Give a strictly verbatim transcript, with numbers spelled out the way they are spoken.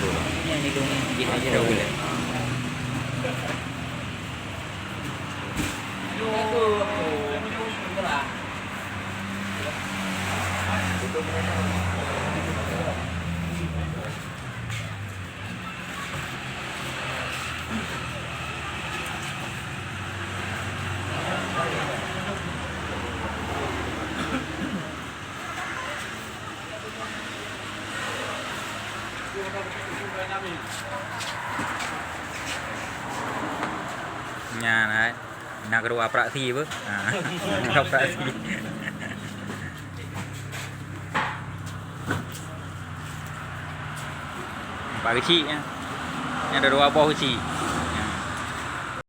Yang hidung ni, dia aja. Nyan, hai. Na keudua praksi apa? Ha. Praksi. Empat kecil, ya. Ni ada dua boh kecil.